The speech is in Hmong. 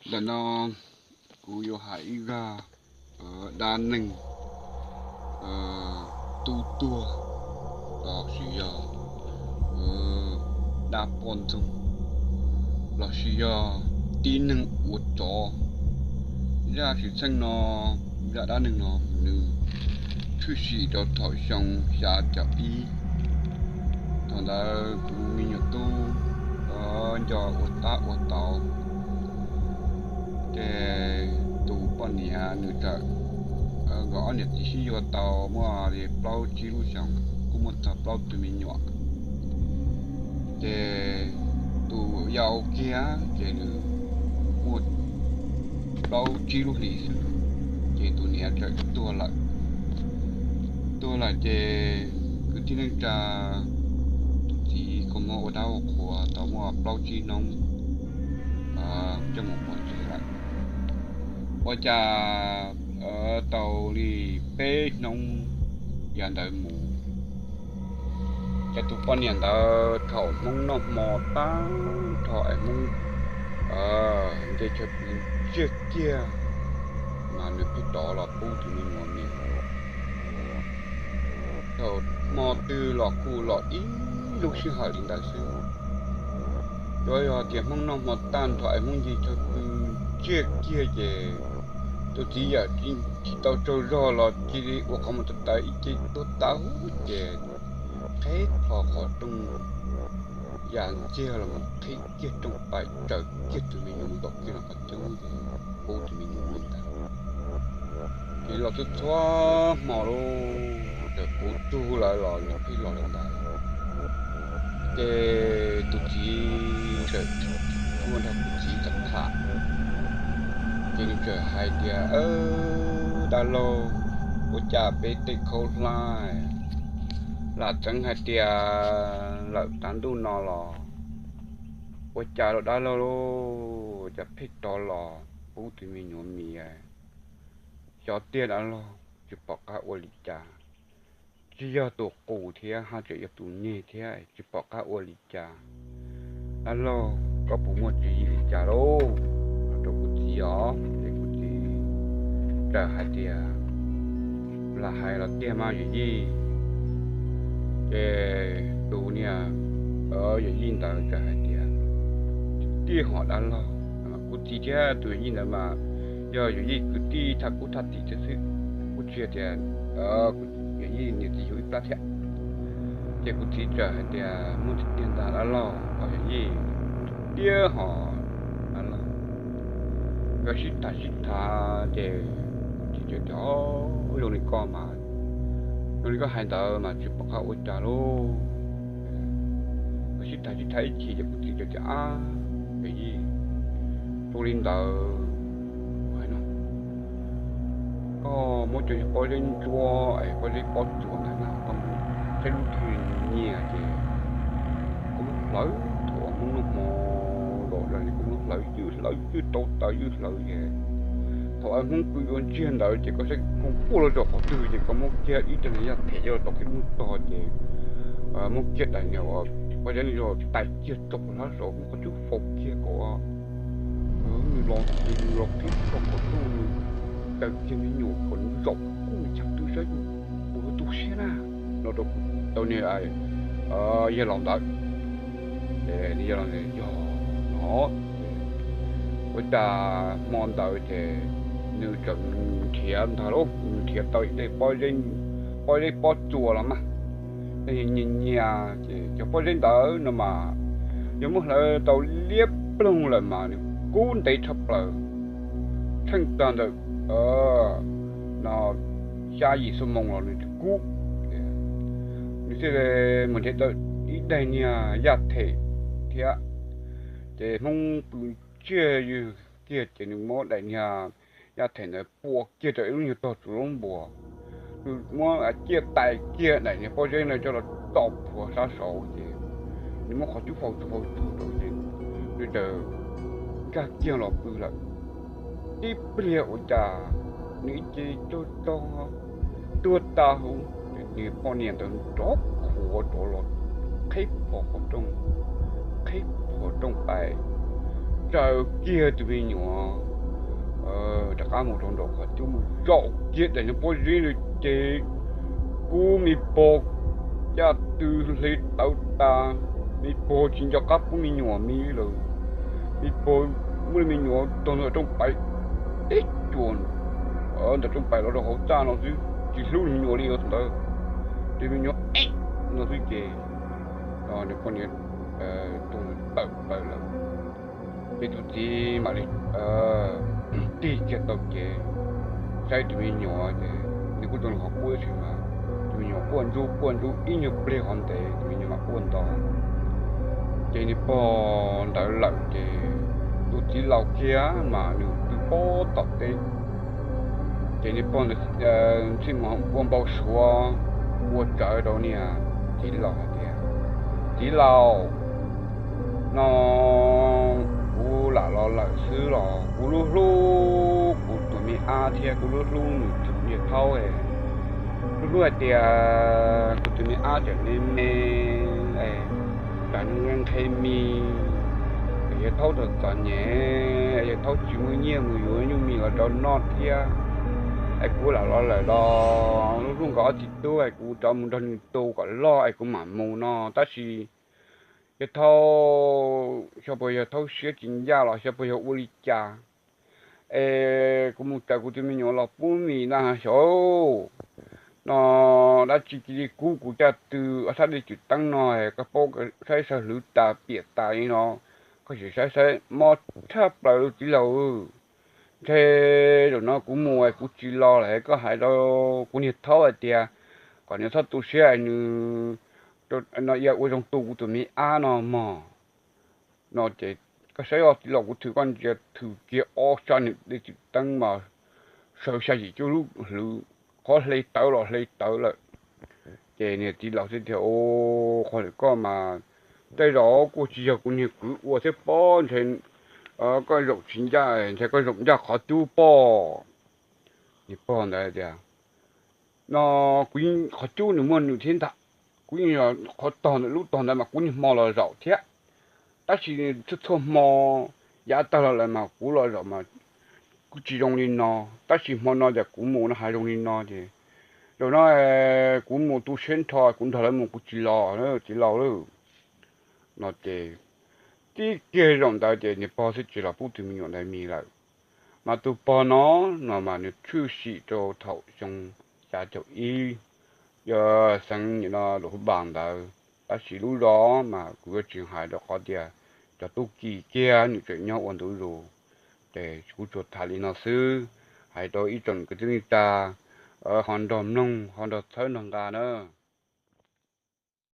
Ntawm no kuv yuav hais ib zaj dab neeg tub tuag lossis yog dab poj ntxoog lossis yog tib neeg ua tsov. Zaj xwm txheej no, zaj dab neeg no nws tshwm sim rau thaum xyoo xya caum ib. Thaum ntawd kuv me nyuam tub nco ua tab ua tau, ces tus poj niam nws txawm, nkawd ob niam txiv sib yuav tau muaj li plaub tsib lub xyoos, kuj muaj txog plaub tug me nyuam. Ces tus yau kiag ces nws muaj plaub tsib lub hlis xwb, ces tus niam txawm tuag lawm. Tuag lawm ces kwv tij neej tsa, tus txiv kua muag ua dab ua qhua tau muaj plaub tsib hnub coj mus pov tseg lawm. Ua cas tau li peb hnub yav ntawd mus, ces tus poj niam ntawd thaum Hmoob noj hmo tag nrho es Hmoob nce chaw pw tsiag kiag, mas nws pheej rov los pub tus me nyuam mis. Thaum hmo twg los kuj los ib lub sij hawm li ntawd xwb. Tsuas yog tias Hmoob noj hmo tag nrho es Hmoob nce chaw pw tsiag kiag ces tus txiv yawm tsis tau tsaug zog los cia li ua qhov muag tawv tawv ib ce tuag tau ces qheb plho qhov rooj ya ntxiag los mus qhib kiag rooj pais tsaws kiag tus me nyuam mus tom kiag los qhov cub ces pub tus me nyuam ntawd. Ces los txhua txhua hmo lub, txawm puv tsuag lawm los nws pheej los li ntawd. Ces tus txiv txawm tuaj nrog kuv txiv tham tham, ces nws txawm hais tias, Dab laug, ua cas peb tej khaub hlab lam txeev hais tias lawm tav ntuj no los ua cas los dab laug, cas pheej rov los pub tus me nyuam mis? Xyov tiag dab laug, tsis pom qab ua li cas. Tsis yog tus qus thiab, haj tseem yog tus nyeg thiab, tsis pom qab ua li cas. Dab laug, koj puas muaj tswv yim li cas lauj? Rau kuv txiv os, ces kuv txiv txawm hais tias, Lam hais los tiag mas yawm yij. Ces tus niag yawm yij ntawd txawm hais tias, Tiag hos dab laug. Kuv txiv thiab tus yawm yij ntawd mas yog yawm yij kwv tij thaj kub thaj tim thiab xwb, kuj tsis yog tias yawm yij niam txiv yug ib plab thiab. Ces kuv txiv txawm hais tias, Muaj tiag tiag ntag dab laug, yawm yij, tiag hos dab laug. Nkawd sib tham sib tham ces kuv txiv txawm tias, Zoo li koj mas, zoo li koj hais ntawd mas tsis pom qab ua cas lauj. Nkawd sib tham sib tham ib chim ces kuv txiv txawm tias, Ab, yawm yij, zoo li ntawd, hais no, koj muab cov pob zeb ntsuab es pob zeb pob tsuas ntawd na, koj muab tseb lub thwj nyiaj ces koj muab hlawv, thaum Hmoob noj hmo los koj muab hlawv ywj hlawv ywj rau taws ywj hlawv ces thaum Hmoob pw yuav ntsiag ntawd ces koj saib koog puag los txog qhov twg ces koj muab kiag ib tug niag yaj them coj los tom qhib lub tog ces muab kiag daim niag uas pob zeb no tais kiag rau hauv hlab saud, muab qhov cub faus kiag kom nws los, nws los qhib txog qhov rooj, nws daws kiag me nyuam kom nws zaum kuj nws tshaj twb saib ua tu siab na, no rau tau niag yawg laus ntawd. Ces yawg laus ntawd yog no, ua cas hmo ntawd ces nws txawm nrhiav ntag lauj, nws nrhiav tau ib daim pob zeb, pob zeb pob tsuas los mas, nyias nyias ces cov pob zeb ntawd no mas yog muab hlawv tau liab ploog lawm mas nws kub ntev tshaj plaws, tsheej tag ntawm no xya yim xuab moos los nws tsis kub. Nws thiaj mus nrhiav tau ib daim niag yaj them thiab, ces Hmoob pw ntsiag ywj kiag ces nws muab daim niag yaj them ntawd pua kiag rau ib lub nyuag tog tsuas lub npuas, nws muab ciaj tais kiag daim niag pob zeb no coj los tso plhuav sab saud ces nws muab qhov cub faus tsuag faus tsuag rau ces nws txawm nkag kiag los pw lawm. Tib pliag ua cas nws ib ce tsaug zog tuag tas huv, nws poj niam ntawd rov qhuav rov los qhib plho qhov rooj, qhib plho rooj pais, tsaws kiag tus me nyuam rov qab mus rau nraum qhov cub mus zaum kiag daim niag pob zeb ntawd ces kub me pog caj tw hle tawv tas, me pog tsis nco qab pub me nyuam me lawm. Me pog muab me nyuam taug ntawm rooj pais tib cuam ntawm rooj pais los rau hauv txaj no xwb, tsis hlub me nyuam li ntawd. Ces me nyuam no xwb ces poj niam tawm plaws lawm. Ces tus txiv mam li tig kiag tau kev saib tus me nyuam ces nws kuj tau qhov qub tab sis mas tus me nyuam quaj ntsuj quaj ntsuj ib nyuag pliag qhov ntev tus me nyuam mam quaj nto. Ces nws pog ntawd lawm ces tus txiv laus kiag mas nws pw pob tom teb. Ces nws pog ntawd thiaj mus ua npau suav ua tsawv rau niag txiv laus hais tias, Txiv laus, no kuv lam los lawm xwb los kuv lub hlub kuv tus me ab thiab kuv lub hlub nws tus niag thaub, lub hlub hais tias kuv tus me ab tseem me me, tsam nws nqhis mis, yawg thaub txom txom nyem, yawg thaub tsis muaj nyiaj mus yuav nyuj mis los rau noj thiab. Es kuv lam los lawm los lub hlub nkaus ob txiv tub es kuv rov mus nrog nws tu kom loj es kuv mam mus no tab sis yawg thaub, xyov puas yawg thaub siab tsis ncaj los xyov puas yog ua li cas es kuv mus raws kuv tus me nyuam los pub mis na xyov no dab tsi cia li kub kuv caj tw ob sab dej cim teeb no, koj paub saib saw hlwv tas piam tas li no, koj sim saib saib mob tshaj plaws li txiv laus. Ntshe zaum no kuv mus es kuv tsis los lawm, koj hais rau kuv niag thaub hais tias kom nws txhob tu siab, nws no ua zoo tu kuv tus me ab no mog. No ces koj saib os txiv laus, kuv thwm koj ntsia thwm kiag ob sab niag dej cim teeb mas sawv xya yim cuaj lub hlwv, qhov hle tawv los hle tawv lawm. Ces niag txiv laus thiaj tias, Qhov ntawm koj mas tej zaum kuj tsis yog kuv niag kwv ua thiab pob, ntshe koj zaum tsis ncaj, ntshe koj zaum ncaj qhov cub pob. Niag pog ntawd tias, No kuv qhov cub nws muaj nws thiab ntag, kuv yeej qhov tog ntawd lub tog ntawd mas kuv niag hmo los zaum thiab, tab sis txhua txhua hmo yav tag los lawm mas kuv los zaum mas kuj tsis zoo li no, tab sis hmo no ces kuv mus no hav zoo li no ces zaum no kuv mus tu siab nrho kuv nrog lawv mus kuv tsis los txiv laus lawm. No ces tib kiag zaum ntawd ces niag pog thiaj tsis los pub tus me nyuam ntawd mis lawm. Mas tus pog no, no mas nws tshwm sim rau thaum xyoo xya caum ib, yog xeev nim no lub hub npas ntawd, tab sis lub zos mas kuv yuav tsis hais rau qhov tias cov tub ki kiag nws tseem nyob ua ntu zus. Ces kuv tsuas tham li no xwb, hais rau ib tsoom kwv tij neej tsa ho nrog mloog ho nrog txhawb nrog nqa na.